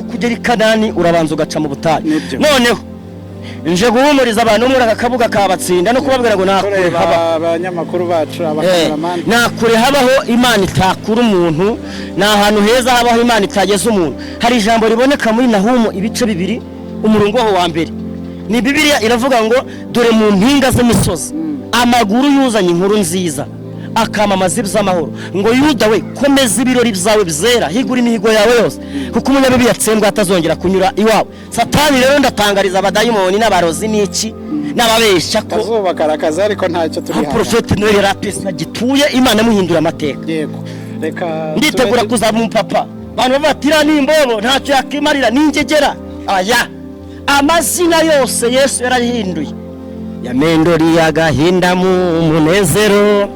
Kugera i Kanani urabanza ugaca mu butayu. Nibyo. Noneho nje guhumuriza abantu muri aka kabuga kabatsinda no kubabwira ngo nakure Tureba habaho abanyamakuru bacu, abakameramani. Nakure habaho Imana itakura umuntu, ni ahantu heza habaho Imana itageza umuntu. Hari ijambo riboneka muri Nahumu ibice 2, umurongo waho wa mbere, ni Bibiliya iravuga ngo: "Dore mu mpinga z'imisozi amaguru yuzanye inkuru nziza, akamamaza iby'amahoro." Ngo: "Yuda we, komeza ibirori byawe byera, higura imihigo yawe yose, kuko umunyabibi yatsembwa atazongera kunyura iwawe." Satani rero, ndatangariza abadayimoni n'abarozi n'iki n'ababeshya ko Akazuba karakaza, ariko ntacyo turi aho Porofeti Noheli Rapisi gituye, Imana imuhindura amateka. Yego, reka Nditegura kuzaba umupapa. Abantu bavuga ati: "Iriya ni imbobo, ntacyo yakimarira, ni ingegera." Aya amazina yose Yesu yarahinduye, yamendoriye agahinda mu munezero,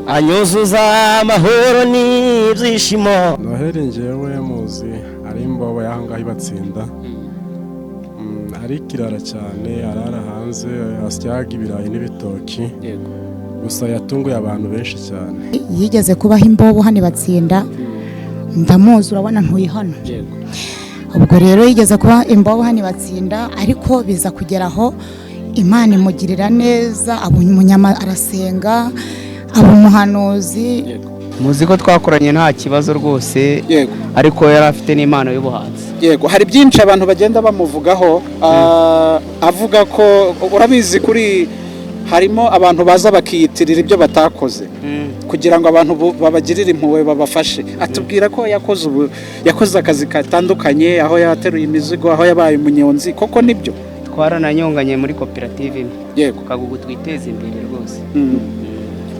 anyuzuza amahoro n'ibyishimo. Noheli ngewe muzi ari imbobo y'aho ngaho ibatsinda. Ari ikirara cyane, arara hanze, asyaga ibirayi n'ibitoki. Gusa yatunguye abantu benshi cyane. Yigeze kubaho imbobo hano ibatsinda, ndamuzi, urabona ntuye hano. Ubwo rero yigeze kuba imbobo hano ibatsinda, ariko biza kugera aho Imana imugirira neza, aba umunyama, arasenga, aba umuhanuzi. Muzi ko twakoranye nta kibazo rwose, ariko yari afite n'impano y'ubuhanzi. Yego, hari byinshi abantu bagenda bamuvugaho, avuga ko urabizi kuri harimo abantu baza bakiyitirira ibyo batakoze kugira ngo abantu babagirire impuhwe, babafashe. Atubwira ko yakoze, ubu yakoze akazi katandukanye, aho yateruye imizigo, aho yabaye umunyonzi. Koko nibyo? Twarananyonganye muri koperative imwe. Kagugu twiteza imbere rwose.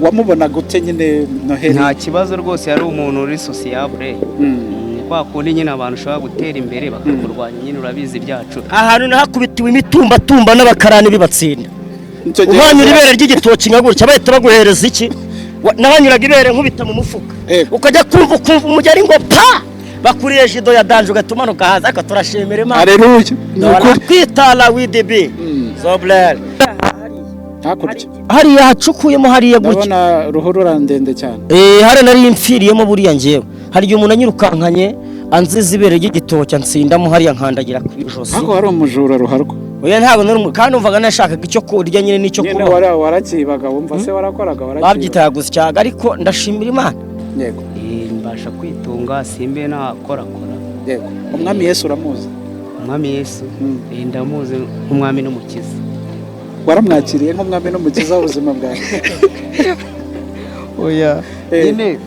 Wamubonaga ute nyine Noheli? Nta kibazo rwose, yari umuntu uri sociable. Ni kwa kundi nyine abantu ushobora gutera imbere bakakurwanya nyine, urabizi ibyacu. Ahantu nahakubitiwe imitumbatumba n'abakarani bibatsinda. Icyo gihe Uhanyura ibere ry'igitoki nka gutya, bahita baguhereza iki? Nahanyuraga ibere nkubita mu mufuka. Ukajya kumva ukumva umugeri ngo pa, bakuriye jido ya danger, ugahita umanuka hasi. Ariko turashimira Imana. Aleluya, ni ukuri. Kwitala widibi zoburere. Hakurya. Hariya hacukuyemo hariya gutya. Ndabona ruhurura ndende cyane. Eh, hariya nari mfiriyemo. Buriya ngewe hari igihe umuntu anyirukankanye anziza ibere ry'igitoki, ansindamo hariya, nkandagira ku ijosi. Ariko wari umujura ruharwa. Oya, ntabwo nari kandi numvaga nashakaga icyo kurya nyine n'icyo Nyine kubaho. Warakibaga, wumva se warakoraga, warakibaga. Babyitaga gusyaga, ariko ndashimira Imana. Mbasha kwitunga, simbe nakorakora. Yego, Umwami Yesu uramuzi? Umwami Yesu? Ndamuzi nk'umwami n'umukiza. Waramwakiriye nk'umwami n'umukiza w'ubuzima bwawe? Oya. Nyine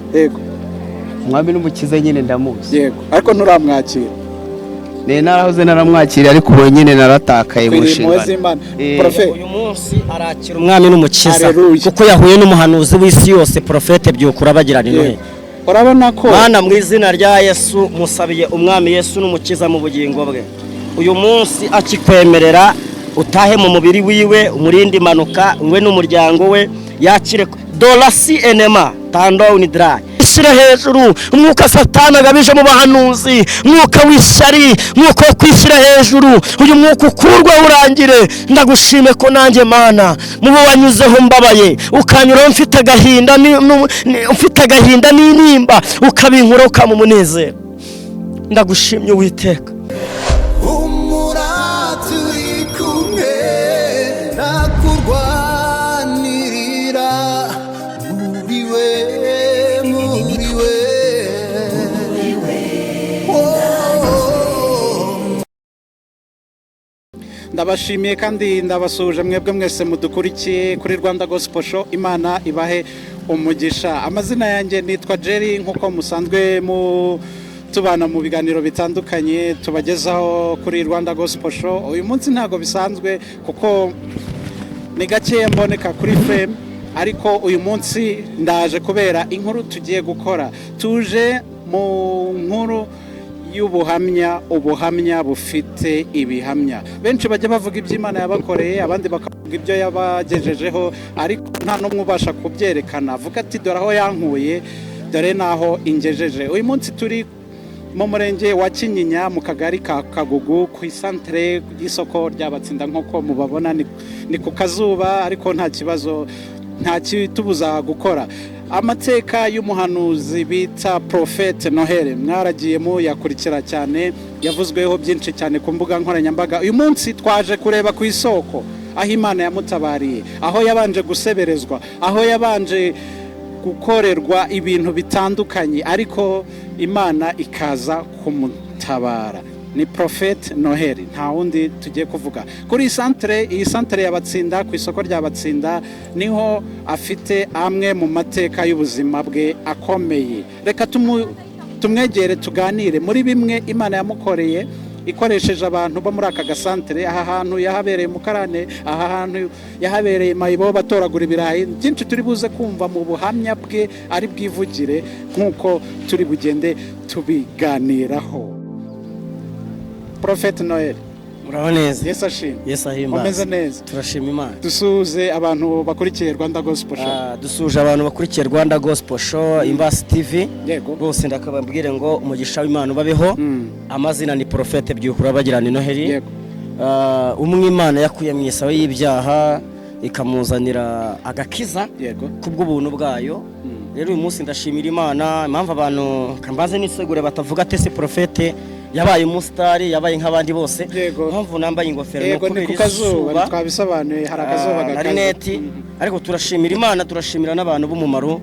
umwami n'umukiza nyine ndamuzi. Yego, ariko nturamwakira. Ne narahoze naramwakiriye, ariko ubu nyine naratakaye mu Kwiriye impuhwe nshingano. z'Imana, Profe. Uyu munsi arakira umwami n'umukiza, Haleluya. kuko yahuye n'umuhanuzi w'isi yose, Porofete Byukura bagirana intohe. Urabona ko Mana, mu izina rya Yesu, musabiye Umwami Yesu n'umukiza mu bugingo bwe. Uyu munsi akikwemerera utahe mu mubiri wiwe, umurinde impanuka, we n'umuryango we, yakire dorasi enema tandowuni darayi. Shyira hejuru umwuka Satani agabije mu bahanuzi, umwuka w'ishyari, umwuka wo kwishyira hejuru. Uyu mwuka ukurwe, urangire. Ndagushime ko nanjye, Mana, mubo wanyuzeho mbabaye, ukanyuraho mfite agahinda mfite agahinda n'intimba, ukabinkura, ukampa umunezero. Ndagushimye, Uwiteka. Humura, turi kumwe, ntakurwanirira muri we, muri we. Oh. Ndabashimiye kandi ndabasuhuje mwebwe mwese mudukurikiye kuri Rwanda Gospel Show. Imana ibahe umugisha. Amazina yanjye nitwa Jerry, nk'uko musanzwe mu tubana mu biganiro bitandukanye tubagezaho kuri Rwanda Gospel Show. Uyu munsi ntabwo bisanzwe kuko ni gakeya mboneka kuri frame, ariko uyu munsi ndaje kubera inkuru tugiye gukora. Tuje mu nkuru y'ubuhamya, ubuhamya bufite ibihamya. Benshi bajya bavuga ibyo Imana yabakoreye, abandi bakavuga ibyo yabagejejeho, ariko nta n'umwe ubasha kubyerekana avuga ati: "Dore aho yankuye, dore n'aho ingejeje." Uyu munsi turi mu murenge wa Kinyinya, mu kagari ka Kagugu, ku isantere y'isoko ry'Abatsinda. Nk'uko mubabona ni ku kazuba, ariko nta kibazo, nta kitubuza gukora. Amateka y'umuhanuzi bita Prophète Noheli mwaragiye muyakurikira cyane, yavuzweho byinshi cyane ku mbuga nkoranyambaga. Uyu munsi twaje kureba ku isoko aho Imana yamutabariye, aho yabanje guseberezwa, aho yabanje gukorerwa ibintu bitandukanye, ariko Imana ikaza kumutabara. Ni Prophète Noheli, nta wundi tugiye kuvuga. Kuri iyi santere, iyi santere ya Batsinda, ku isoko rya Batsinda, niho afite amwe mu mateka y'ubuzima bwe akomeye. Reka tumwegere tuganire muri bimwe Imana yamukoreye ikoresheje abantu bo muri aka gasantere. Aha hantu yahabereye mukarane, aha hantu yahabereye mayibobo batoragura ibirayi. Byinshi turi buze kumva mu buhamya bwe ari bwivugire nk'uko turi bugende tubiganiraho. Prophète Noel, Muraho neza. Yesu ashimwe. Yesu ahimbaze. Umeze neza? Turashima Imana. Dusuhuze abantu bakurikiye Rwanda Gospel Show. Dusuhuje abantu bakurikiye Rwanda Gospel Show, Imbasi TV. Bose ndakababwire ngo umugisha w'Imana ubabeho. Amazina ni Prophète Byukura bagirana Noheli. Umwe Imana yakuye mu isaho y'ibyaha ikamuzanira agakiza kubw'ubuntu bwayo. Rero uyu munsi ndashimira Imana. Impamvu abantu kambaze nisegure batavuga ati se Prophète yabaye umusitari, yabaye nk'abandi bose, impamvu nambaye ingofero ni Yego, ni ukubera ku kazuba. izuba. Twabisobanuye, hari akazuba Na gakaze. rineti. Ariko turashimira Imana, turashimira n'abantu b'umumaro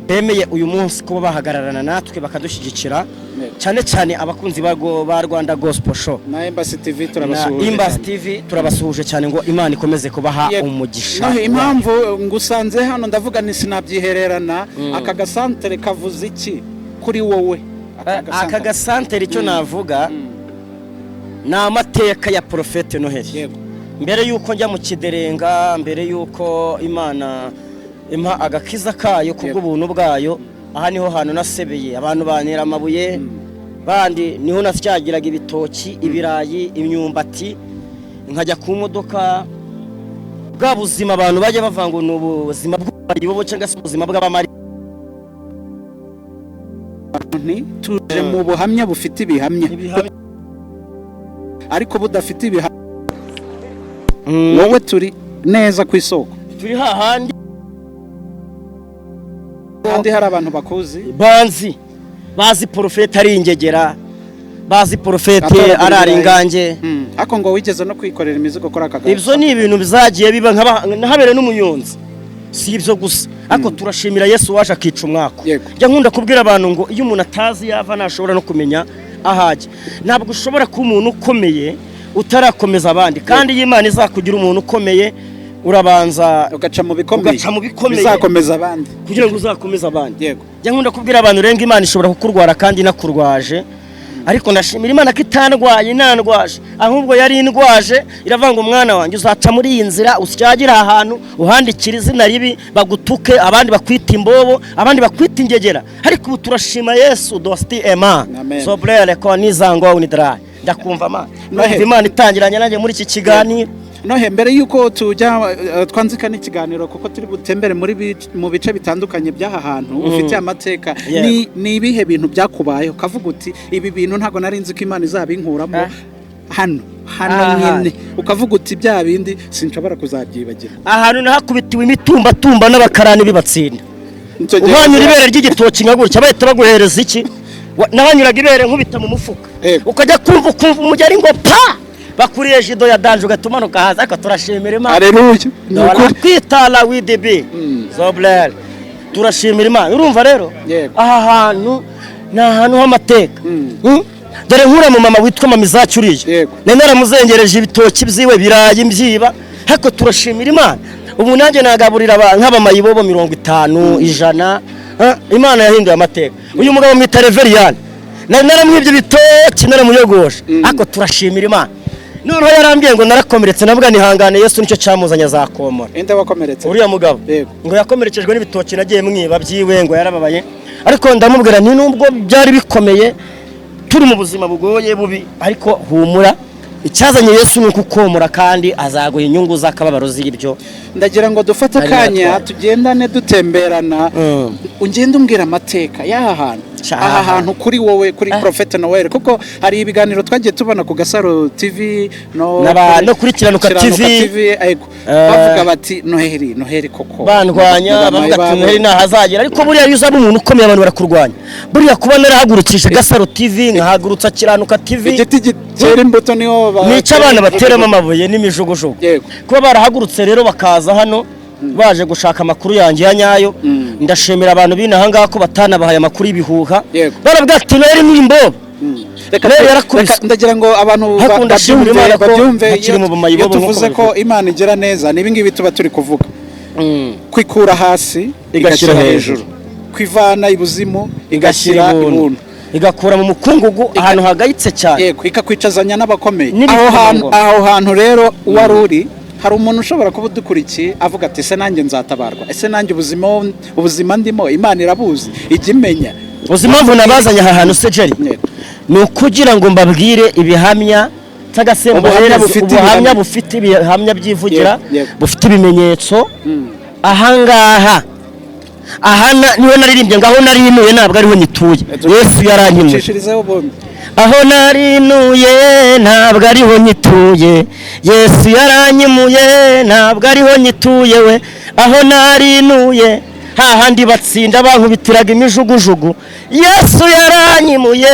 bemeye uyu munsi kuba bahagararana natwe bakadushyigikira, cyane cyane abakunzi ba Rwanda Gospel Show na Embassy TV. Na Turabasuhuje Embassy cyane. TV, turabasuhuje cyane ngo Imana ikomeze kubaha umugisha. Nohe, impamvu ngusanze hano ndavuga ni sinabyihererana. Aka gasantere kavuze iki kuri wowe? Aka gasantere, icyo navuga ni amateka ya Prophète Noheli. Mbere y'uko njya mu kiderenga, mbere y'uko Imana impa agakiza kayo kubw'ubuntu bwayo, aha niho hantu nasebeye, abantu bantera amabuye bandi, niho nasyagiraga ibitoki, ibirayi, imyumbati, nkajya ku modoka. Bwa buzima abantu bajya bavuga ngo ni ubuzima bw'abayibobo cyangwa se ubuzima bw'abamari. Nti tuje mu buhamya bufite ibihamya ariko budafite ibihamya. Wowe turi neza ku isoko. Turi hahandi. Kandi hari abantu bakuzi. Banzi, bazi Prophète ari ingegera, bazi Prophète Atoragura arara ibirayi. ingange. Ariko ngo wigeze no kwikorera imizigo kuri aka gace. Ibyo ni ibintu bizagiye biba, nkahabere n'umunyonzi. Si ibyo gusa, ariko turashimira Yesu waje akica umwaka. Njya nkunda kubwira abantu ngo iyo umuntu atazi yava ntashobora no kumenya ahajya. Ntabwo ushobora kuba umuntu ukomeye utarakomeza abandi, kandi iyo Imana izakugira umuntu ukomeye urabanza ugaca mu bikomeye. Ugaca mu bikomeye. Bizakomeza abandi. Kugira ngo uzakomeze abandi. Njya nkunda kubwira abantu urenga Imana ishobora kukurwara kandi inakurwaje, ariko ndashimira Imana ko itandwaye inandwaje, ahubwo yari indwaje iravuga ngo umwana wanjye uzaca muri iyi nzira, usyagire aha hantu, uhandikire izina ribi, bagutuke, abandi bakwita imbobo, abandi bakwita ingegera. Ariko ubu turashima Yesu dosti ema Amen. sobrere ko nizango unidra. Ndakumva ma Nohe. numva Imana itangiranye nanjye muri iki kiganiro. Nohe, mbere y'uko tujya twanzika n'ikiganiro, kuko turi butembere mu bice bitandukanye by'aha hantu ufite amateka, ni ibihe bintu byakubayeho ukavuga uti ibi bintu ntabwo nari nzi ko Imana izabinkuramo hano hano nyine, ukavuga uti bya bindi sinshobora kuzabyibagira? Ahantu nahakubitiwe imitumbatumba n'abakarani bibatsinda. Icyo gihe Uhanyura ibere ry'igitoki nka gutya bahita baguhereza iki. Nahanyuraga ibere nkubita mu mufuka, ukajya kumva ukumva umugeri ngo pa, bakuriye jido ya danger, ugahita umanuka hasi. Ariko turashimira Imana. Aleluya, ni ukuri. Kwitala widibi zoblere, turashimira Imana. Urumva rero, aha hantu ni ahantu h'amateka. Dore nkura mu mama witwa Mama Izacu uriya, nari naramuzengereje ibitoki byiwe, birayi mbyiba, ariko turashimira Imana, ubu nanjye nagaburira nk'abamayibobo 50, 100. Imana yahinduye amateka. Uyu mugabo mwita Reveriyani, nari naramwibye ibitoki, naramuyogoshe, ariko turashimira Imana. Noneho yarambwiye ngo narakomeretse, navuga nihangane, Yesu nicyo cyamuzanye azakomora. Inde wakomeretse? Uriya mugabo. Ngo yakomerekejwe n'ibitoki nagiye mwiba byiwe, ngo yarababaye. Ariko ndamubwira nti nubwo byari bikomeye, turi mu buzima bugoye bubi, ariko humura. Icyazanye Yesu ni ukukomora, kandi azaguha inyungu z'akababaro z'ibyo. Ndagira ngo dufate Nari akanya natwaye. tugendane, dutemberana, ugende umbwira amateka y'aha hantu, Sha, aha aha hantu kuri wowe, kuri Prophet Noel, kuko hari ibiganiro twagiye tubona ku Gasaro TV no No kuri Kiranuka TV. Yego. Bavuga bati Noheli, Noheli koko Bandwanya, bavuga ati Noheli ntahazagera. Ariko buriya iyo uzaba umuntu ukomeye, abantu barakurwanya. Buriya kuba narahagurukije Gasaro TV, nkahagurutsa Kiranuka TV, Igiti gitera imbuto niho nica abana bateramo amabuye n'imijugujugu. Kuba barahagurutse rero bakaza hano baje gushaka amakuru yanjye ya nyayo, ndashimira abantu b'inaha ngaha ko batanabahaye amakuru y'ibihuha. Baravuga ati Noheli ni imbobo. Reka Noheli yarakubiswe. Ndagira ngo abantu Ariko ndashimira Imana ko babyumve. ntakiri mu bumayibobo Iyo tuvuze nk'uko ko Imana igira neza, ni ibingibi tuba turi kuvuga: kwikura hasi igashyira igashyira hejuru. hejuru, kwivana ibuzimu igashyira ibuntu. ibuntu, Igakura mu mukungugu ahantu hagayitse cyane. Yego, ikakwicazanya n'abakomeye. N'ibikomangoma. Aho hantu rero wari uri, hari umuntu ushobora kuba udukurikiye avuga ati: "Ese nanjye nzatabarwa? Ese nanjye ubuzima ndimo Imana irabuzi, ijya imenya?" Uzi impamvu nabazanye aha hantu se, Jerry? Yego. Ni ukugira ngo mbabwire ibihamya cyangwa se Ubuhamya mbahereze bufite ubuhamya ibihamya. bufite ibihamya byivugira, Yego, yego. bufite ibimenyetso. Ahangaha aha niho naririmbye ngo aho narinuye ntabwo ariho nyituye, Yesu yaranyimuye. Ucishirizeho ubundi. Aho narinuye ntabwo ariho nyituye, Yesu yaranyimuye, ntabwo ariho nyituye we. Aho narinuye hahandi batsinda bankubitiraga imijugujugu, Yesu yaranyimuye,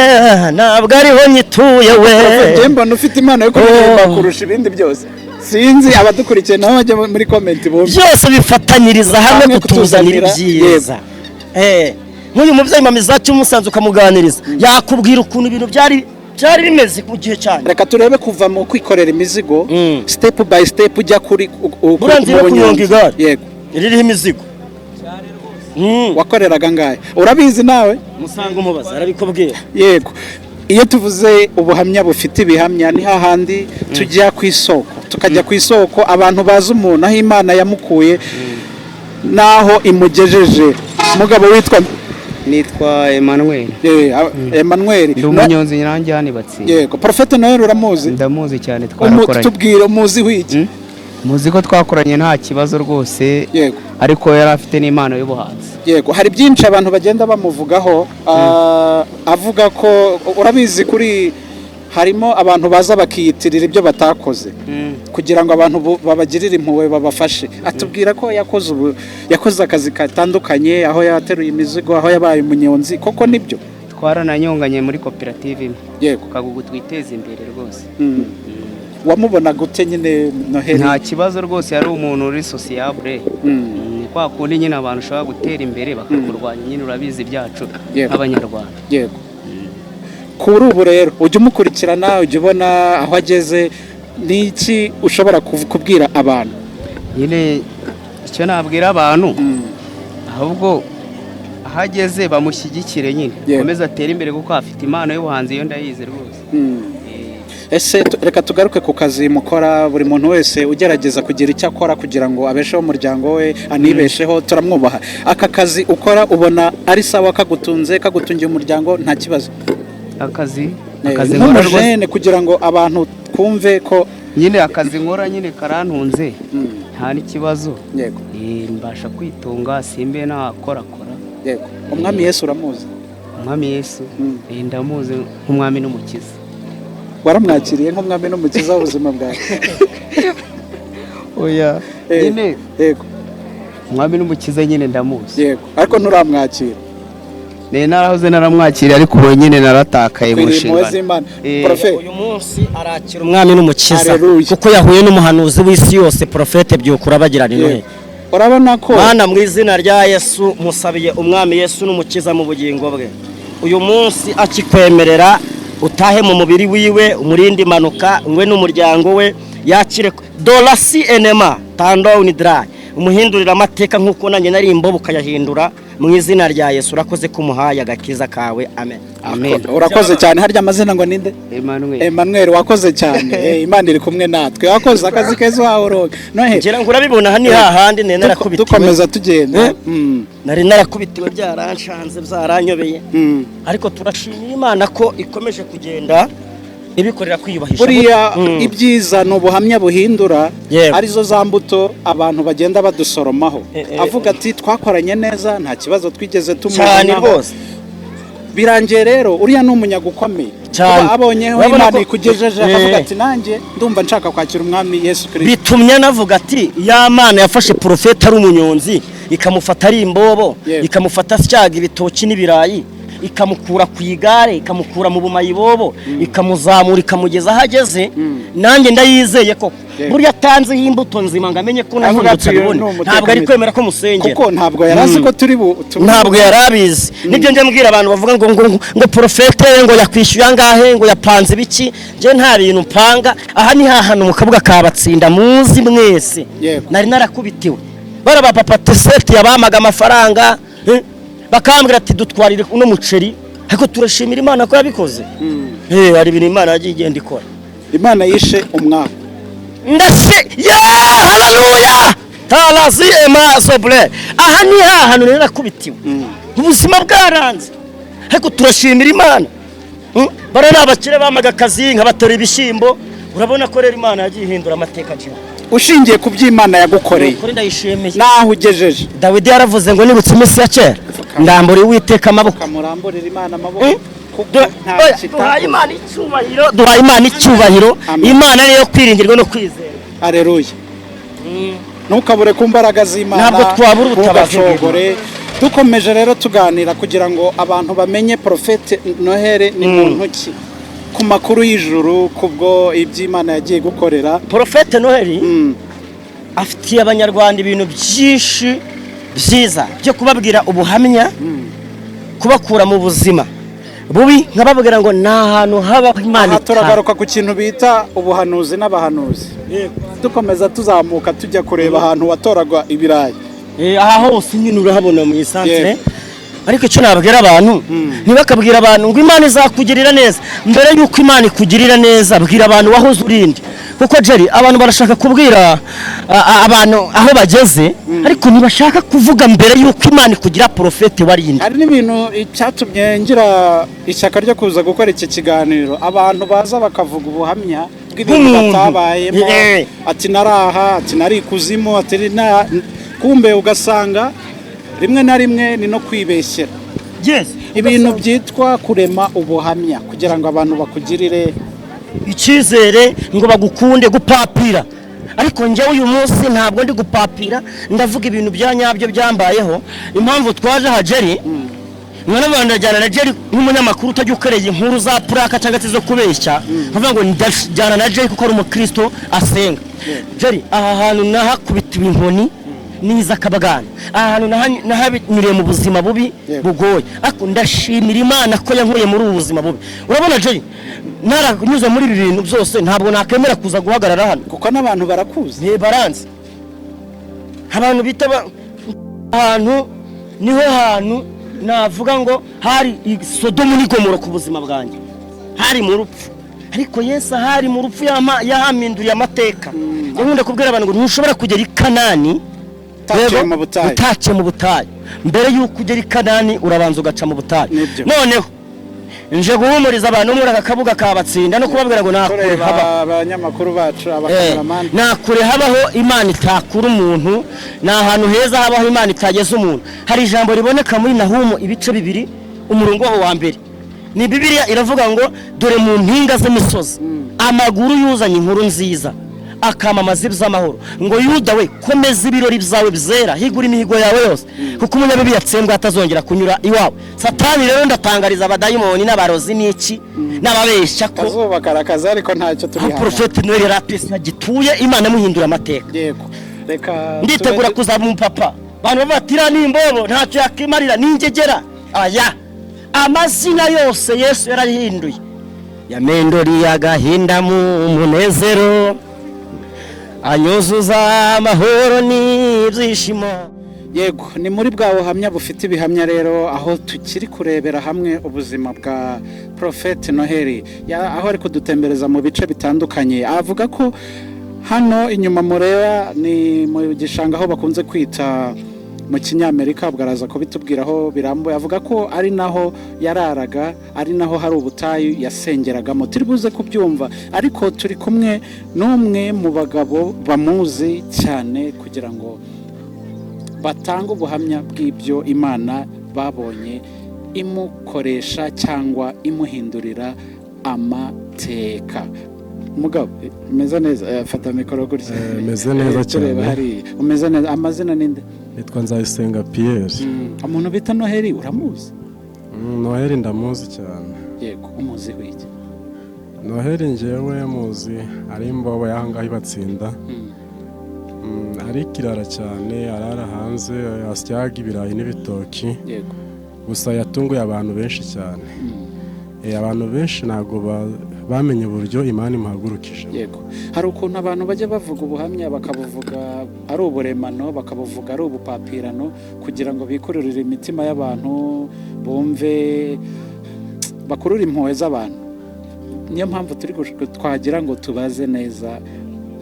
ntabwo ariho nyituye we. Njye mbona ufite impano yo kuririmba Oh. kurusha ibindi byose. Sinzi, abadukurikiye nabo bajya muri comment bumve. Byose bifatanyiriza hamwe Hamwe kutuzanira kutuzanira, ibyiza. Nk'uyu mubyeyi mama Izaki, umusanze ukamuganiriza, yakubwira ukuntu ibintu byari bimeze mu gihe cyanyu. Reka turebe kuva mu kwikorera imizigo, step by step, ujya kuri Buriya nzi no mu kunyonga bunyonzi. igare. Ririho imizigo. Wakoreraga ngahe? Urabizi nawe. Musanga umubaza arabikubwira. Yego, iyo tuvuze ubuhamya bufite ibihamya, ni hahandi tujya ku isoko, tukajya ku isoko, abantu bazi umuntu, aho Imana yamukuye n'aho imugejeje. Mugabo witwa? Nitwa Emmanuel. Emmanuel. Ndi umunyonzi nanjye hano ibatsinda. Yego, Prophète Noel uramuzi? Ndamuzi cyane, twarakoranye. Tubwire, umuzi w'iki? Muzi ko twakoranye nta kibazo rwose, ariko yari afite n'impano y'ubuhanzi. Yego, hari byinshi abantu bagenda bamuvugaho, avuga ko urabizi, kuri harimo abantu baza bakiyitirira ibyo batakoze kugira ngo abantu babagirire impuhwe, babafashe. Atubwira ko yakoze, ubu yakoze akazi katandukanye, aho yateruye imizigo, aho yabaye umunyonzi. Koko nibyo? Twarananyonganye muri koperative imwe. Kagugu twiteze imbere rwose. Wamubonaga ute nyine Noheli? Nta kibazo rwose, yari umuntu uri sociable. Ni kwa kundi nyine abantu ushobora gutera imbere bakakurwanya nyine, urabizi ibyacu nk'Abanyarwanda. Yego, kuri ubu rero ujya umukurikirana, ujya ubona aho ageze, ni iki ushobora kubwira abantu? Nyine icyo nabwira abantu, ahubwo aho ageze bamushyigikire nyine, akomeze atere imbere kuko afite impano y'ubuhanzi, iyo ndayizi rwose. Ese reka tugaruke ku kazi mukora. Buri muntu wese ugerageza kugira icyo akora kugira ngo abesheho umuryango we, anibesheho, turamwubaha. Aka kazi ukora ubona ari sawa, kagutunze, kagutungiye umuryango, nta kibazo? Akazi, akazi nkora rwose Nk'umujene, kugira ngo abantu twumve ko Nyine akazi nkora nyine karantunze, nta n'ikibazo. Mbasha kwitunga, simbe nakorakora. Yego, Umwami Yesu uramuzi? Umwami Yesu, ndamuzi nk'umwami n'umukiza. Waramwakiriye nk'umwami n'umukiza w'ubuzima bwawe? Oya. Nyine umwami n'umukiza nyine ndamuzi. Yego, ariko nturamwakira. Ne narahoze naramwakiriye, ariko ubu nyine naratakaye mu Kwiriye impuhwe nshingano. z'Imana. Profe. Uyu munsi arakira umwami n'umukiza, Haleluya. kuko yahuye n'umuhanuzi w'isi yose, Prophète Byukura bagirana Noheli. Urabona ko Mana, mu izina rya Yesu, musabiye umwami Yesu n'umukiza mu bugingo bwe. Uyu munsi akikwemerera utahe mu mubiri wiwe, umurinde impanuka we n'umuryango we, yakire dorasi enema tandowuni darayi, umuhindurira amateka nk'uko nanjye nari imbobo ukayahindura, mu izina rya Yesu. Urakoze ko umuhaye agakiza kawe, amen. Amen. Urakoze cyane. Harya amazina ngo ninde? Emmanuel. Emmanuel, wakoze cyane. Imana iri kumwe natwe, wakoze akazi keza wawe uroga Noheli. Ngira ngo urabibona, aha ni hahandi nari narakubitiwe. Dukomeza tugenda. Eh? Nari narakubitiwe, byaranshanze, byaranyobeye, ariko turashimira Imana ko ikomeje kugenda Ibikorera kwiyubahisha. Buriya ibyiza ni ubuhamya buhindura, Yego. arizo za mbuto abantu bagenda badusoromaho. Eh. Avuga ati twakoranye neza, nta kibazo twigeze Cyane. tumubonaho. Rwose. Birangiye rero uriya ni umunyaga ukomeye. Cyane. Kuba abonyeho Urabona Imana ikugejeje, akavuga ati nanjye ndumva nshaka kwakira umwami Yesu Kirisito. Bitumye navuga ati ya Mana yafashe porofeti ari umunyonzi, ikamufata ari imbobo, ikamufata asyaga ibitoki n'ibirayi, ikamukura ku igare, ikamukura mu bumayibobo, ikamuzamura, ikamugeza aho ageze, nanjye ndayizeye koko. Burya atanzeho imbuto nzima ngo amenye ko Avuga nahindutse ati, uyu abibone, ni umutekamutwe. ntabwo ari kwemera ko musengera. Kuko ntabwo yari azi ko turi bu Ntabwo yari abizi. Nibyo njya mbwira abantu bavuga ngo porofete ngo yakwishyuye angahe, ngo yapanze ibiki. Njye nta bintu mpanga. Aha ni hantu mu kabuga ka Batsinda muzi mwese. Nari narakubitiwe bara papa teseti yabamaga amafaranga, bakambwira ati dutwarire uno muceri, ariko turashimira Imana ko yabikoze. Hari ibintu Imana yagiye igenda ikora. Imana yishe umwaka. Ndetse ya haleluya tarazi ema sobre. Aha ni hantu rero nakubitiwe, ubuzima bwaranze, ariko turashimira Imana. Bara ni abakire bamaga akazi nkabatera ibishyimbo. Urabona ko rero Imana yagiye ihindura amateka cyane. Ushingiye ku by'Imana yagukoreye Kuri ndayishimiye. naho ugejeje. Dawidi yaravuze ngo nibutse iminsi ya kera, ndambura Uwiteka amaboko. Kamuramburira Imana amaboko kuko nta Oya, kita. Duhaye Imana icyubahiro, duhaye Imana icyubahiro. Amen. Imana niyo kwiringirwa no kwizera. Aleluya. Ntukabure ku mbaraga z'Imana. Ntabwo twabura ubutabazi. Ntugacogore. Dukomeje rero tuganira kugira ngo abantu bamenye Porofete Noheli ni muntu ki ku makuru y'ijuru, kubwo iby'Imana yagiye gukorera. Porofete Noheli afitiye abanyarwanda ibintu byinshi byiza byo kubabwira, ubuhamya, kubakura mu buzima bubi, nkababwira ngo ni ahantu habaho Imana Aha turagaruka ku kintu bita ubuhanuzi n'abahanuzi, dukomeza tuzamuka tujya kureba ahantu watoragwa ibirayi. Aha hose nyine urahabona mu isantere. Ariko icyo nabwira abantu, ntibakabwira abantu ngo Imana izakugirira neza. Mbere y'uko Imana ikugirira neza, bwira abantu wahoze urinde, kuko Jerry, abantu barashaka kubwira abantu aho bageze, ariko ntibashaka kuvuga mbere y'uko Imana ikugira porofete warinde. Hari n'ibintu cyatumye ngira ishyaka ryo kuza gukora iki kiganiro, abantu baza bakavuga ubuhamya bw'ibintu Bw'umuntu. batabayemo, ati naraha, ati nari ikuzimu, ati na kumbe ugasanga rimwe na rimwe ni no kwibeshyera. Ibintu byitwa kurema ubuhamya kugira ngo abantu bakugirire icyizere, ngo bagukunde, gupapira. Ariko njyewe uyu munsi ntabwo ndi gupapira, ndavuga ibintu bya nyabyo byambayeho. Impamvu twaje aha, Jerry, mwana, ndajyana na Jerry nk'umunyamakuru utajya ukoreye inkuru za puraka cyangwa se zo kubeshya, nkavuga ngo ndajyana na Jerry kuko ari umukristo asenga. Jerry, aha hantu nahakubitiwe inkoni n'iz'akabagana, aha hantu nahanyuriye mu buzima bubi bugoye, ariko ndashimira Imana ko yankuye muri ubu buzima bubi. Urabona Jerry, naranyuze muri ibi bintu byose, ntabwo nakemera kuza guhagarara hano. Kuko n'abantu barakuzi. Baranzi. Abantu bita ahantu niho hantu navuga ngo hari Sodomu n'Igomoro ku buzima bwanjye, hari mu rupfu, ariko Yesu ahari mu rupfu yahaminduriye amateka. Nkunda kubwira abantu ngo ntushobora kugera i Kanani utaciye Yego, mu butayu. Utaciye mu butayu. Mbere y'uko ugera i Kanani urabanza ugaca mu butayu. Nibyo. Noneho nje guhumuriza abantu muri aka kabuga ka Batsinda no kubabwira ngo nta kure Tureba haba abanyamakuru bacu, abakameramani. Nta kure habaho Imana itakura umuntu, ni ahantu heza habaho Imana itageza umuntu. Hari ijambo riboneka muri Nahumu ibice 2, umurongo waho wa mbere, ni Bibiliya iravuga ngo dore mu mpinga z'imisozi amaguru yuzanye inkuru nziza, akamamaza iby'amahoro, ngo Yuda we, komeza ibirori byawe byera, higura imihigo yawe yose, kuko umunyabibi yatsembwe atazongera kunyura iwawe. Satani rero, ndatangariza abadayimoni n'abarozi n'iki n'ababeshya ko Akazuba karakaza, ariko ntacyo turi aho hano. Porofeti Noheli yari agituye, Imana amuhindura amateka. Yego, reka Nditegura kuzaba umupapa. Abantu bavuga ati iriya ni imbobo, ntacyo yakimarira, ni ingegera. Aya amazina yose Yesu yarayihinduye, yamendoriye agahinda mu munezero, anyuzuza amahoro n'ibyishimo. Yego, ni muri bwa buhamya bufite ibihamya rero, aho tukiri kurebera hamwe ubuzima bwa Porofeti Noheli, aho ari kudutembereza mu bice bitandukanye. Avuga ko hano inyuma mureba ni mu gishanga aho bakunze kwita Mu Kinyamerika. Ubwo araza kubitubwiraho birambuye, avuga ko ari naho yararaga, ari naho hari ubutayu yasengeragamo. Turi buze kubyumva, ariko turi kumwe n'umwe mu bagabo bamuzi cyane kugira ngo batange ubuhamya bw'ibyo Imana babonye imukoresha cyangwa imuhindurira amateka. Mugabo, umeze neza? Fata mikoro gutya. Meze neza Tureba cyane. hariya. Umeze neza? Amazina ninde? Nitwa Nzayisenga Pierre. Umuntu bita Noheli uramuzi? Noheli ndamuzi cyane. Yego, umuzi w'iki? Noheli ngewe muzi ari imbobo y'aho ngaho ibatsinda. Ari ikirara cyane, arara hanze asyaga ibirayi n'ibitoki. Gusa yatunguye abantu benshi cyane. Abantu benshi ntabwo bamenye uburyo Imana imuhagurukije. Yego, hari ukuntu abantu bajya bavuga ubuhamya, bakabuvuga ari uburemano, bakabuvuga ari ubupapirano, kugira ngo bikururire imitima y'abantu, bumve bakurure impuhwe z'abantu. Niyo mpamvu turi twagira ngo tubaze neza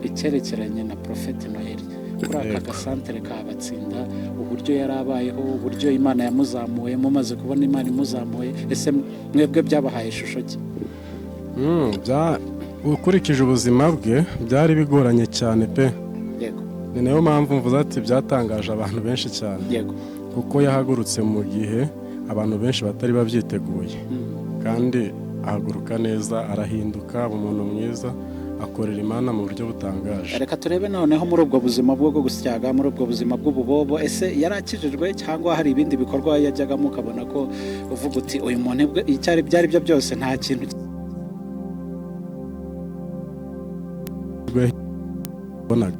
icyerekeranye na Porofeti Noheli kuri aka gasantere ka Batsinda, uburyo yari abayeho, uburyo Imana yamuzamuye. Mumaze kubona Imana imuzamuye, ese mwebwe byabahaye ishusho ki? Ukurikije ubuzima bwe byari bigoranye cyane pe. Ni nayo mpamvu mvuze ati byatangaje abantu benshi cyane, kuko yahagurutse mu gihe abantu benshi batari babyiteguye, kandi ahaguruka neza, arahinduka, aba umuntu mwiza, akorera Imana mu buryo butangaje. Reka turebe noneho muri ubwo buzima bwo gusyaga, muri ubwo buzima bw'ububobo, ese yari akijijwe cyangwa hari ibindi bikorwa yajyagamo ukabona ko uvuga uti uyu muntu icyo ari byo ari byo byose nta kintu Wabonaga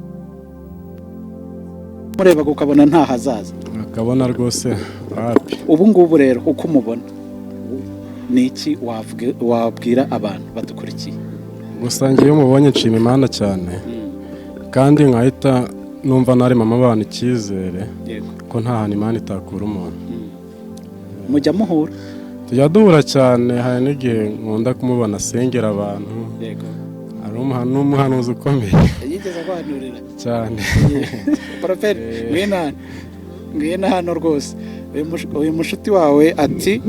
murebaga ukabona nta hazaza? Akabona rwose wapi. Ubu ngubu rero uko umubona, ni iki wabwira abantu badukurikiye? Gusa njye iyo mubonye nshima Imana cyane, kandi nkahita numva naremamo abantu icyizere ko nta hantu Imana itakura umuntu. Mujya muhura? Tujya duhura cyane, hari n'igihe nkunda kumubona asengera abantu. Ari n'umuhanuzi ukomeye. Yigeze aguhanurira? Cyane. Poroferi, ngwino hano, ngwino hano rwose. Uyu mushuti wawe ati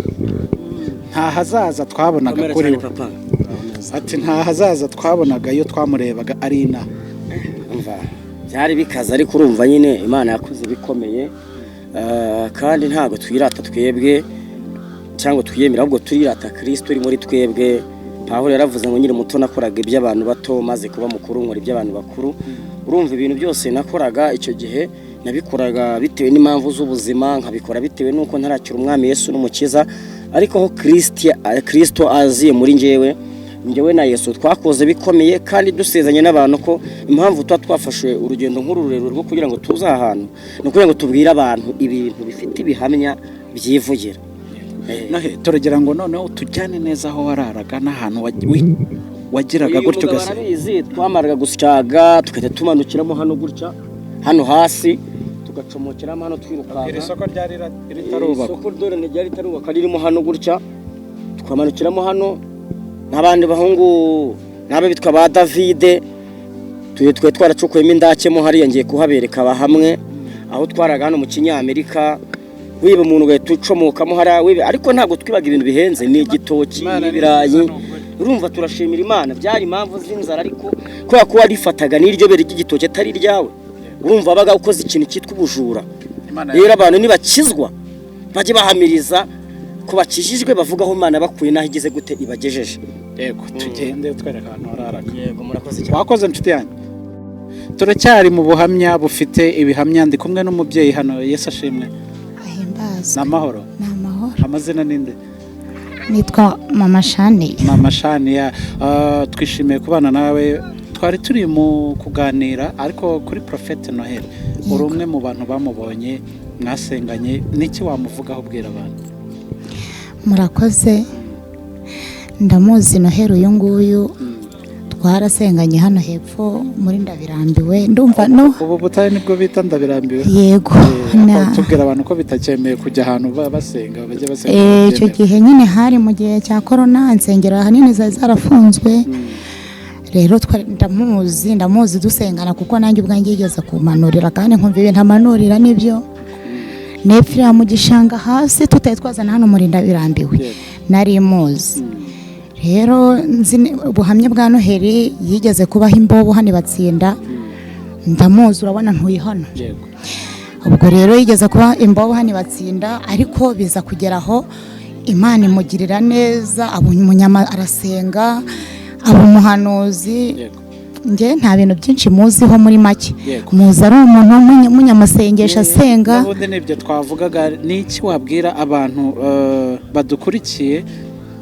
nta hazaza twabonaga Komera kuri cyane we. papa. Ati nta hazaza twabonaga iyo twamurebaga ari inaha. Umva, byari bikaze, ariko urumva nyine Imana yakoze bikomeye. Kandi ntabwo twirata twebwe cyangwa twiyemera, ahubwo turirata Kristo uri muri twebwe. Pawulo yaravuze ngo nkiri muto nakoraga iby'abantu bato, maze kuba mukuru nkora iby'abantu bakuru. Urumva, ibintu byose nakoraga icyo gihe nabikoraga bitewe n'impamvu z'ubuzima, nkabikora bitewe n'uko ntarakira Umwami Yesu n'Umukiza. Ariko aho Kristo aziye muri njyewe, njyewe na Yesu twakoze bikomeye, kandi dusezanye n'abantu ko impamvu tuba twafashe urugendo nk'uru rurerure rwo kugira ngo tuze aha hantu ni ukugira ngo tubwire abantu ibintu bifite ibihamya byivugira. Nohe, turagira ngo noneho tujyane neza aho wararaga n'ahantu wagiraga Uyu gutyo mugabo ugasanga. arabizi, twamaraga gusyaga tugahita tumanukiramo hano gutya, hano hasi tugacomokeramo hano twirukanka. Iri soko ryari ritarubakwa. Isoko dore ryari ritarubakwa, ririmo hano gutya, tukamanukiramo hano n'abandi bahungu n'abo bitwa ba Davide. Tuye twe twaracukuyemo indakemo hariya, ngiye kuhabereka hamwe aho twaraga hano mu Kinyamerika. Wiba umuntu ugahita ucomokamo hariya wiba, ariko ntabwo twibaga ibintu bihenze, ni igitoki Imana ni n'ibirayi. nziza, ni ukuri. Urumva, turashimira Imana. Byari impamvu z'inzara, ariko kubera ko warifataga n'iryo bere ry'igitoki atari iryawe, urumva wabaga ukoze ikintu cyitwa ubujura. Imana Rero abantu nibakizwa bajye bahamiriza ko bakijijwe, bavuga aho Imana bakuye n'aho igeze gute ibagejeje. Yego, tugende twereka ahantu wararaga. Yego, murakoze cyane. Wakoze, inshuti yanjye. Turacyari mu buhamya bufite ibihamya. Ndi kumwe n'umubyeyi hano. Yesu ashimwe. Ahimbazwe. Ni amahoro? Ni amahoro. Amazina ninde? Nitwa Mama Shani. Mama Shaniya, twishimiye kubana nawe. Twari turi mu kuganira ariko kuri Prophète Noheli. Uri umwe mu bantu bamubonye, mwasenganye. Niki wamuvugaho ubwira abantu? Murakoze. Ndamuzi Noheli uyu nguyu, twarasenganye hano hepfo muri Ndabirambiwe, ndumva no Ubu butayu nibwo bita Ndabirambiwe? Yego. Tubwira abantu ko bitacyemeye kujya ahantu basenga, bajya basenga Icyo byemewe. gihe nyine hari mu gihe cya korona, insengero ahanini zari zarafunzwe. Rero ndamuzi, ndamuzi dusengana, kuko nanjye ubwanjye yigeze kumanurira kandi nkumva ibintu amanurira nibyo. Nepfira mu gishanga hasi, tutari twazana hano muri Ndabirambiwe. Nari muzi rero, nzi ubuhamya bwa Noheli. Yigeze kubaho imbobo hano ibatsinda, ndamuzi, urabona ntuye hano. Ubwo rero yigeze kuba imbobo hano ibatsinda, ariko biza kugera aho Imana imugirira neza, aba umunyama, arasenga, aba umuhanuzi. Njye nta bintu byinshi muziho, muri make muzi ari umuntu w'umunyamasengesho, asenga. N'ubundi nibyo twavugaga. Ni iki wabwira abantu badukurikiye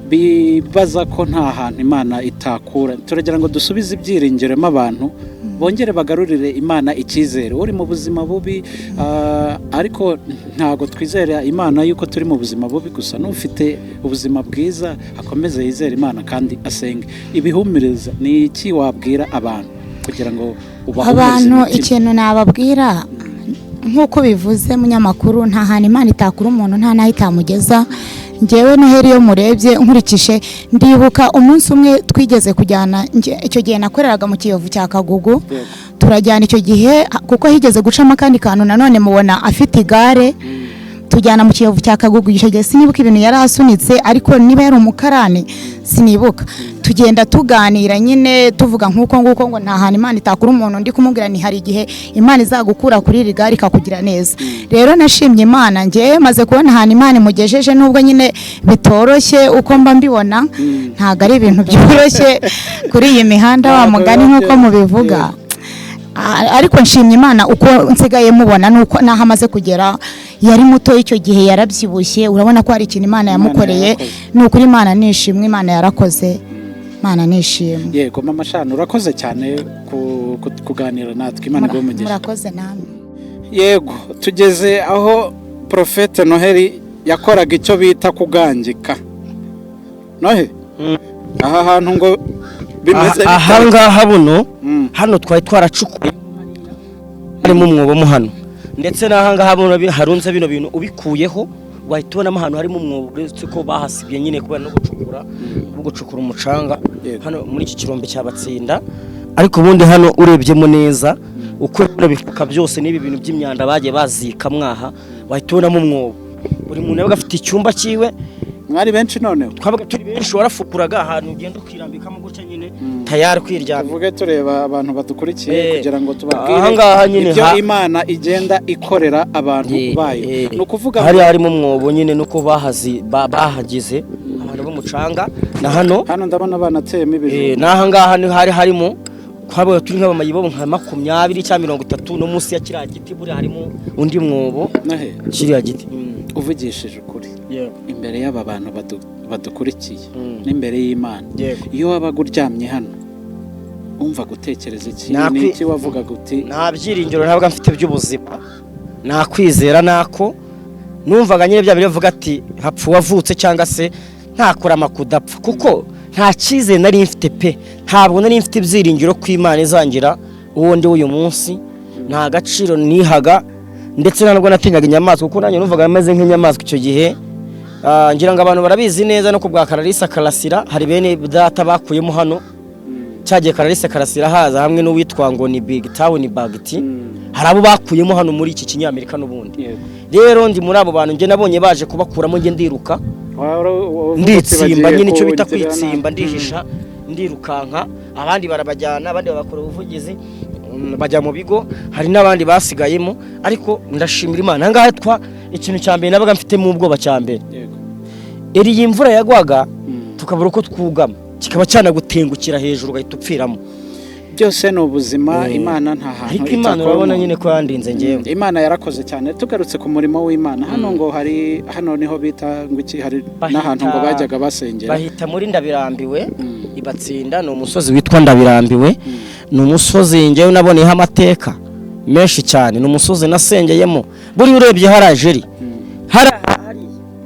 bibaza ko nta hantu Imana itakura? Turagira ngo dusubize ibyiringiro mo abantu, bongere bagarurire Imana icyizere. Uri mu buzima bubi, ariko ntabwo twizera Imana yuko turi mu buzima bubi gusa. N'ufite ubuzima bwiza akomeze yizere Imana kandi asenge. Ibihumuriza, ni iki wabwira abantu kugira ngo ubahumurize Abantu, imitima? ikintu nababwira, nk'uko bivuze munyamakuru, nta hantu Imana itakura umuntu, nta n'aho itamugeza. Ngewe Noheli iyo murebye, nkurikije, ndibuka umunsi umwe twigeze kujyana, icyo gihe nakoreraga mu Kiyovu cya Kagugu. Turajyana icyo gihe kuko higeze gucamo akandi kantu nanone, mubona afite igare, tujyana mu Kiyovu cya Kagugu. Icyo gihe sinibuka ibintu yari asunitse, ariko niba yari umukarani sinibuka. Tugenda tuganira nyine, tuvuga nk'uko nguko ngo nta hantu Imana itakura umuntu. Ndi kumubwira ni hari igihe Imana izagukura kuri iri gare ikakugira neza. Rero nashimye Imana, njyewe maze kubona ahantu Imana imugejeje, nubwo nyine bitoroshye. Uko mba mbibona, ntabwo ari ibintu byoroshye kuri iyi mihanda wa Ntabwo mugani biba nk'uko mubivuga. Ariko nshimye Imana uko nsigaye mubona nuko naho amaze kugera. Yari muto icyo gihe, yarabyibushye, urabona ko hari ikintu Imana yamukoreye. Yarakoze. Ni ukuri Imana nishimwe, Imana yarakoze, Imana nishimwe. Yego mama Shana, urakoze cyane kuganira natwe. Imana iguhe umugisha. Murakoze namwe. Yego, tugeze aho Porofete Noheli yakoraga icyo bita kugangika. Nohe, aha hantu ngo bimeze Aha bite? ngaha buno, hano twari twaracukuye, harimo umwobo mo hano, ndetse n'aha ngaha buno harunze bino bintu, ubikuyeho wahita ubonamo ahantu harimo umwobo, uretse ko bahasibye nyine kubera no gucukura, no gucukura umucanga hano muri iki kirombe cya Batsinda. Ariko ubundi hano urebyemo neza, uko bino bifuka byose n'ibi bintu by'imyanda bagiye bazika mwaha, wahita ubonamo umwobo. Buri muntu yabaga afite icyumba cyiwe. Mwari benshi noneho? Twabaga turi benshi. Warafukuraga ahantu ugenda ukirambikamo gutya nyine, tayari kwiryamira. Tuvuge tureba abantu badukurikiye kugira ngo tubabwire Aha ngaha nyine ibyo Imana igenda ikorera abantu bayo. Ni ukuvuga ngo Hari harimo umwobo nyine, nuko bahazi bahagize abantu b'umucanga na hano. Hano ndabona banateyemo ibijumba. N'aha ngaha ni hari harimo, twabaga turi nk'abamayibobo nka 20 cyangwa 30, no munsi ya kiriya giti buriya harimo undi mwobo. Nohe, Kiriya giti. uvugishije ukuri imbere y'aba bantu badukurikiye n'imbere y'Imana, iyo wabaga uryamye hano wumva gutekereza iki? Ni iki wavugaga uti? Nta byiringiro ntabwo mfite by'ubuzima, nta kwizera nako numvaga nyine, bya bivuga ati hapfa uwavutse cyangwa se ntakurama kudapfa, kuko nta cyizere nari mfite pe. Ntabwo nari mfite ibyiringiro ko Imana izangira uwo ndi w'uyu munsi. Nta gaciro nihaga, ndetse ntabwo natinyaga inyamaswa, kuko nanjye numvaga meze nk'inyamaswa icyo gihe. Ngira ngo abantu barabizi neza, no ku bwa Kararisa Karasira hari bene data bakuyemo hano. Cyagiye Kararisa Karasira haza hamwe n'uwitwa ngo ni Big Town Bagiti, hari abo bakuyemo hano muri iki kinyamerika n'ubundi. Rero ndi muri abo bantu njye nabonye baje kubakuramo, njye ndiruka, Uvuga uti nditsimba bagiye nyine, icyo bita kungirira nabi. kwitsimba, ndihisha, ndirukanka, abandi barabajyana, abandi babakora ubuvugizi, bajya mu bigo, hari n'abandi basigayemo. Ariko ndashimira Imana. Ahangaha twa ikintu cya mbere nabaga mfitemo ubwoba cya mbere, eri iyi mvura yagwaga tukabura uko twugama, kikaba cyanagutengukira hejuru ugahita upfiramo. Byose ni ubuzima. Imana nta hantu Ariko Imana itakora urabona umuntu. nyine ko yandinze ngewe. Imana yarakoze cyane. Tugarutse ku murimo w'Imana, hano ngo hari, hano niho bita ngo iki? Hari n'ahantu ngo bajyaga basengera. Bahita muri Ndabirambiwe. Ibatsinda ni umusozi witwa Ndabirambiwe. Ni umusozi ngewe naboneyeho amateka menshi cyane, ni umusozi nasengeyemo. Buriya urebye hariya jeri hariya,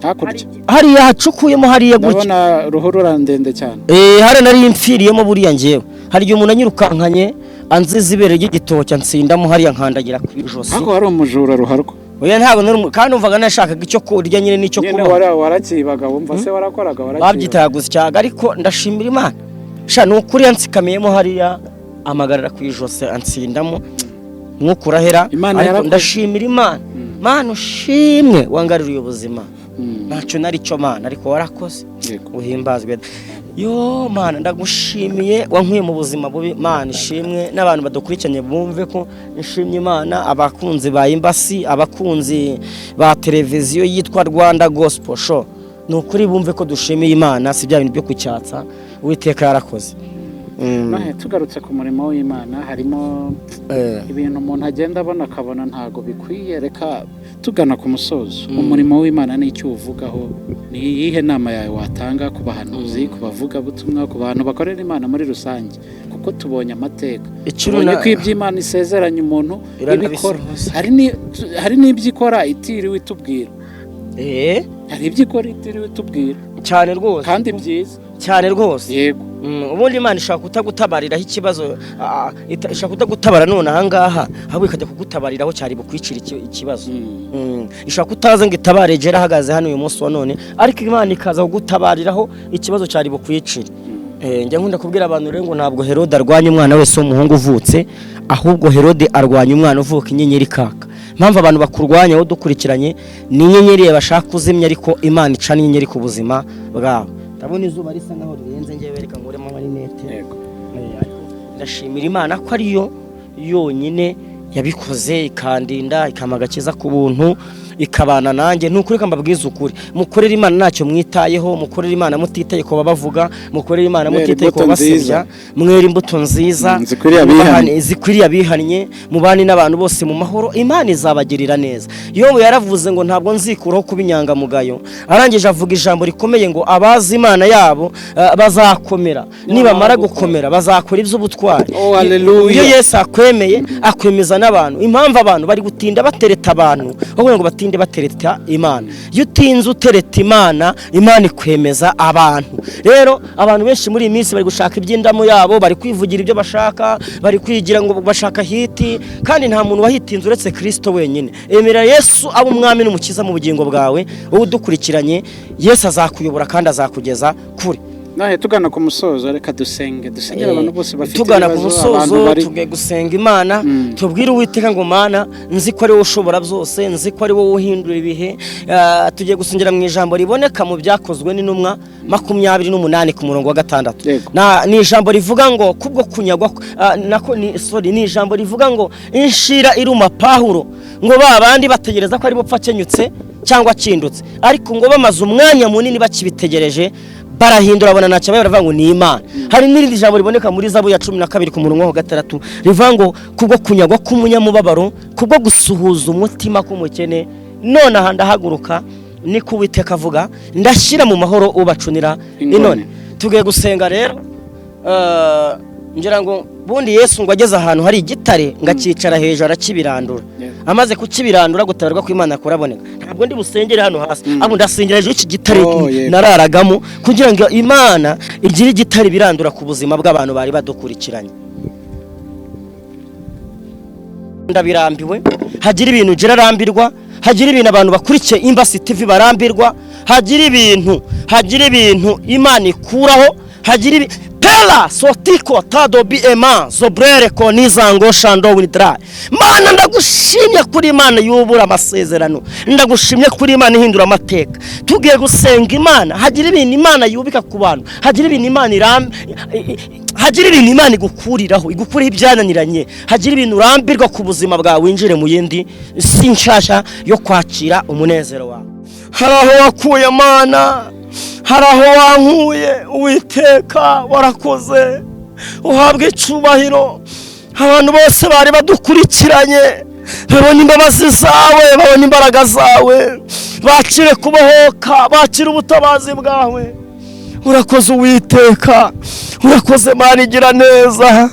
Hakurya. hariya hacukuyemo hariya gutya. Ndabona ruhurura ndende cyane. Hariya nari mfiriyemo. Buriya ngewe hari igihe umuntu anyirukankanye anziza ibere ry'igitoki, ansindamo hariya, nkandagira ku ijosi. Ariko wari umujura ruharwa? Oya, ntabwo nari kandi numvaga nashakaga icyo kurya nyine n'icyo Nyine kubaho. Warakibaga, wumva se warakoraga, warakibaga. Babyitaga gusyaga, ariko ndashimira Imana sha, ni ukuri yansikamiyemo hariya, amagarara ku ijosi, ansindamo, mwuka urahera. Imana Ariko yarakoze. ndashimira Imana. Mana ushimwe wangaruriye ubuzima. Ntacyo nari cyo Mana, ariko warakoze. Uhimbazwe. Yo Mana, ndagushimiye wankuye mu buzima bubi. Mana ishimwe, n'abantu badukurikiranye bumve ko nshimye Imana, abakunzi ba Embassy, abakunzi ba televiziyo yitwa Rwanda Gospel Show, ni ukuri bumve ko dushimiye Imana, si bya bintu byo kucyatsa. Uwiteka yarakoze. Nohe, tugarutse ku murimo w'Imana, harimo ibintu umuntu agenda abona akabona ntago bikwiye. Reka tugana ku musozo, umurimo w'Imana ni icyo uwuvugaho? Ni iyihe nama yawe watanga ku bahanuzi, ku bavugabutumwa, ku bantu bakorera Imana muri rusange? Kuko tubonye amateka, tubonye ko ibyo Imana isezeranya umuntu ibikora. Hari n'ibyo ikora itiriwe itubwira. Hari ibyo ikora itiriwe itubwira. Cyane rwose. Kandi byiza. Cyane rwose. Yego. Ubundi Imana ishaka kutagutabariraho ikibazo, ishaka kutagutabara none ahangaha, ahubwo ikajya kugutabariraho cyari bukwicira ikibazo. Ishaka kutaza ngo itabare Jera ahagaze hano uyu munsi wa none, ariko Imana ikaza kugutabariraho ikibazo cyari bukwicira. Njya nkunda kubwira abantu rero ngo ntabwo Herode arwanya umwana wese w'umuhungu uvutse, ahubwo Herode arwanya umwana uvuka inyenyeri kaka. Impamvu abantu bakurwanya wowe dukurikiranye ni inyenyeri bashaka kuzimya, ariko Imana icana inyenyeri ku buzima bwabo. Ndabona izuba risa nkaho rirenze, ngiye bereka nguremo amarinete. Ndashimira Imana ko ariyo yonyine yabikoze, ikandinda, ikampa agakiza ku buntu, ikabana nanjye. Nukuri mbabwiza ukuri, mukorera Imana ntacyo mwitayeho, mukorera Imana mutitaye ko babavuga, mukorera Imana mutitaye ko babasebya, mwera imbuto nziza zikwiriye abihannye, mubane n'abantu bose mu mahoro, Imana izabagirira neza. Yobu yaravuze ngo ntabwo nzikuraho kuba inyangamugayo, arangije avuga ijambo rikomeye ngo abazi Imana yabo bazakomera, nibamara gukomera bazakora iby'ubutwari. Iyo Yesu akwemeye akwemeza n'abantu. Impamvu abantu bari gutinda batereta abantu, ahubwo ngo batinde batereta Imana. Iyo utinze utereta Imana, Imana ikwemeza abantu. Rero abantu benshi muri iyi minsi bari gushaka iby'indamu yabo, bari kwivugira ibyo bashaka, bari kwigira ngo bashaka hiti, kandi nta muntu wahitinze uretse Kristo wenyine. Emera Yesu abe umwami n'umukiza mu bugingo bwawe, wowe udukurikiranye, Yesu azakuyobora kandi azakugeza kure. Nahe tugana ku musozo, reka dusenge, dusengera abantu bose bafite tugana ku musozo, tugiye gusenga Imana, tubwire Uwiteka ngo Mana, nzi ko ari wowe ushobora byose, nzi ko ari wowe uhindura ibihe. Tugiye gusengera mu ijambo riboneka mu byakozwe n'intumwa 28 ku murongo wa 6. Ni ijambo rivuga ngo kubwo kunyagwa nako ni sorry, ni ijambo rivuga ngo inshira iruma Pawulo, ngo ba bandi bategereza ko ari bupfa akenyutse cyangwa akindutse, ariko ngo bamaze umwanya munini bakibitegereje barahindura babona ntacyo baravuga ngo ni Imana. Hari n'irindi jambo riboneka muri Zaburi ya 12 ku murongo wa 6 rivuga ngo kubwo kunyagwa k'umunyamubabaro, kubwo gusuhuza umutima k'umukene, none aha ndahaguruka, niko Uwiteka avuga, ndashyira mu mahoro ubacunira inone. Tugiye gusenga rero, ngira ngo bundi Yesu ngo ageze ahantu hari igitare ngakicara hejuru arakibirandura, amaze kukibirandura gutabarwa kw'Imana kuraboneka. Ntabwo ndi busengere hano hasi, ahubwo ndasengera hejuru y'iki gitare nararagamo, kugira ngo Imana igire igitare birandura ku buzima bw'abantu bari badukurikiranye. Ndabirambiwe, hagira ibintu gira arambirwa, hagira ibintu abantu bakurikiye Embassy TV barambirwa, hagira ibintu Imana ikuraho, hagira Pela sotiko tado bi ema zobrere ko nizango shando winidra. Mana ndagushimye kuri Imana yubura amasezerano, ndagushimye kuri Imana ihindura amateka. Tugiye gusenga Imana, hagira ibintu Imana yubika ku bantu, hagira ibintu Imana hagira ibintu Imana igukuriraho, igukuraho ibyananiranye, hagira ibintu urambirwa ku buzima bwawe, winjire mu yindi si nshasha yo kwakira umunezero wawe. Hari aho wakuye Mana, hari aho wankuye Uwiteka, warakoze, uhabwe icyubahiro. Abantu bose bari badukurikiranye babona imbabazi zawe, babona imbaraga zawe, bakire kubohoka, bakire ubutabazi bwawe. Urakoze Uwiteka, urakoze Mana igira neza.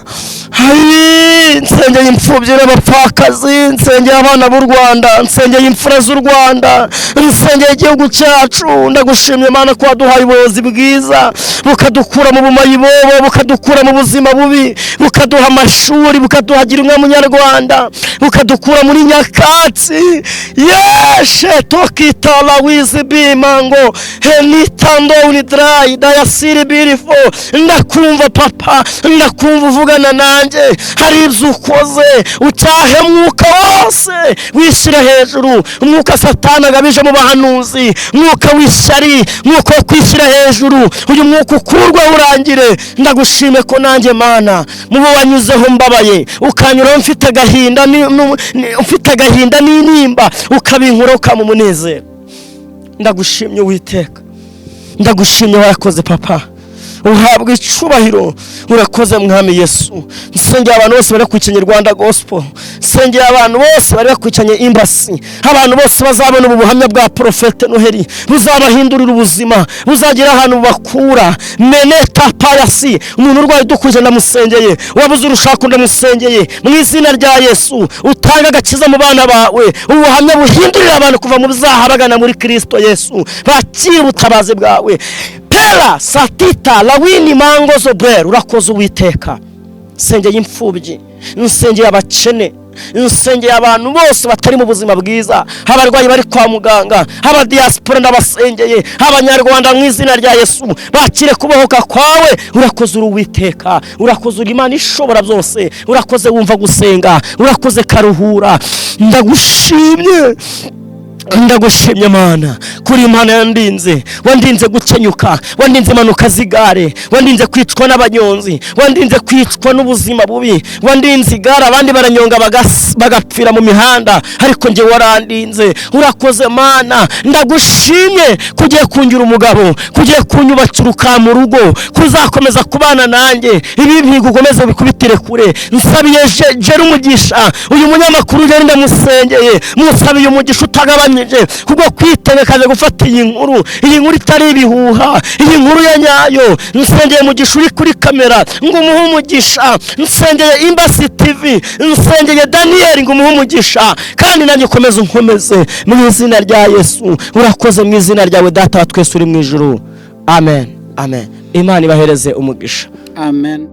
Nsengeye imfubyi n'abapfakazi, nsengeye abana b'u Rwanda, nsengeye imfura z'u Rwanda, nsengeye igihugu cyacu. Ndagushimye Mana ko waduhaye ubuyobozi bwiza, bukadukura mu bumayibobo, bukadukura mu buzima bubi, bukaduha amashuri, bukaduhagira umwe munyarwanda, bukadukura muri nyakatsi. Yeshe tokitala wizibimango henitando unidrai dayasiri birifo. Ndakumva papa, ndakumva uvugana nanjye. bwanjye hari ibyo ukoze. Ucyahe mwuka wose wishyira hejuru, umwuka Satani agabije mu bahanuzi, mwuka w'ishyari, mwuka wo kwishyira hejuru, uyu mwuka ukurweho urangire. Ndagushime ko nanjye Mana mubo wanyuzeho mbabaye, ukanyuraho mfite agahinda, mfite agahinda n'intimba, ukabinkura ukampa umunezero. Ndagushimye Uwiteka, ndagushimye, warakoze papa, uhabwa icubahiro, urakoze Mwami Yesu. Nsengera abantu bose bari ku Rwanda Gospel, nsengera abantu bose bari bakurikiranye Embassy, abantu bose bazabona ubu buhamya bwa Prophète Noheli, buzabahindurira ubuzima, buzagira ahantu bakura meneta payasi. Umuntu urwaye udukuje ndamusengeye, wabuze urushako ndamusengeye mu izina rya Yesu. Utanga agakiza mu bana bawe, ubuhamya buhindurira abantu kuva mu byaha bagana muri Kristo Yesu, bakira ubutabazi bwawe. Pera satita lawini mango zobwer, urakoze Uwiteka. Nsengeye imfubyi, nsengeye abakene, nsengeye abantu bose batari mu buzima bwiza, abarwayi bari kwa muganga, aba diaspora ndabasengeye, abanyarwanda mu izina rya Yesu bakire kubohoka kwawe. Urakoze uri Uwiteka, urakoze uri Imana ishobora byose, urakoze wumva gusenga, urakoze karuhura. Ndagushimye, ndagushimye Mana, kuri Imana yandinze, wandinze gukenyuka, wandinze impanuka z'igare, wandinze kwicwa n'abanyonzi, wandinze kwicwa n'ubuzima bubi, wandinze igare abandi baranyonga bagapfira mu mihanda, ariko njye warandinze. Urakoze Mana, ndagushimye kugiye kungira umugabo, kugiye kunyubakira ukampa urugo, kuzakomeza kubana nanjye, ibi ntigo ukomeze bikubitire kure. Nsabiye Jeri umugisha, uyu munyamakuru Jeri ndamusengeye, musabiye umugisha utagabanyije kubwo kwitegekaje gufata iyi nkuru, iyi nkuru itari ibihuha, iyi nkuru ya nyayo. Nsengeye umugisha uri kuri kamera ngo umuhe umugisha, nsengeye Embassy TV, nsengeye Daniel ngo umuhe umugisha, kandi nanjye ukomeze unkomeze mu izina rya Yesu. Urakoze mu izina ryawe Data wa twese uri mu ijuru. Amen, amen. Imana ibahereze umugisha. Amen.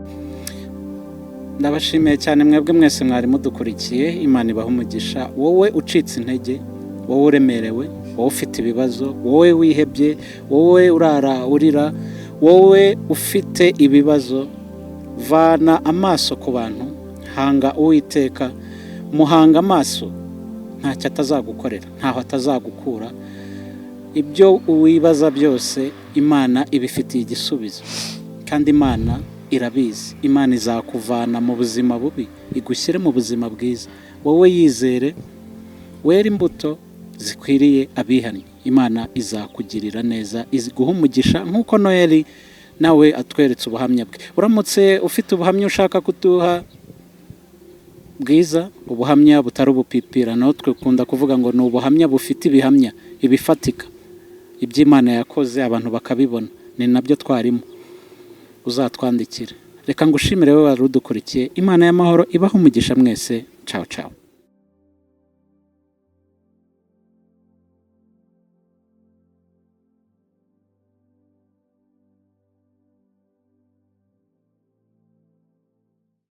Ndabashimiye cyane mwebwe mwese mwari mudukurikiye, Imana ibahe umugisha. Wowe ucitse intege, wowe uremerewe, wowe ufite ibibazo, wowe wihebye, wowe urara urira, wowe ufite ibibazo, vana amaso ku bantu, hanga Uwiteka, muhanga amaso, ntacyo atazagukorera, ntaho atazagukura. Ibyo wibaza byose Imana ibifitiye igisubizo, kandi Imana irabizi. Imana izakuvana mu buzima bubi igushyire mu buzima bwiza. Wowe yizere, wera imbuto zikwiriye abihannye, Imana izakugirira neza, iguha umugisha nk'uko Noheli nawe atweretse ubuhamya bwe. Uramutse ufite ubuhamya ushaka kuduha bwiza, ubuhamya butari ubupipirano, twikunda kuvuga ngo ni ubuhamya bufite ibihamya ibifatika, iby'Imana yakoze abantu bakabibona, ni nabyo twarimo, uzatwandikira. Reka ngushimire wowe wari udukurikiye. Imana y'amahoro ibahe umugisha mwese. Ciao ciao.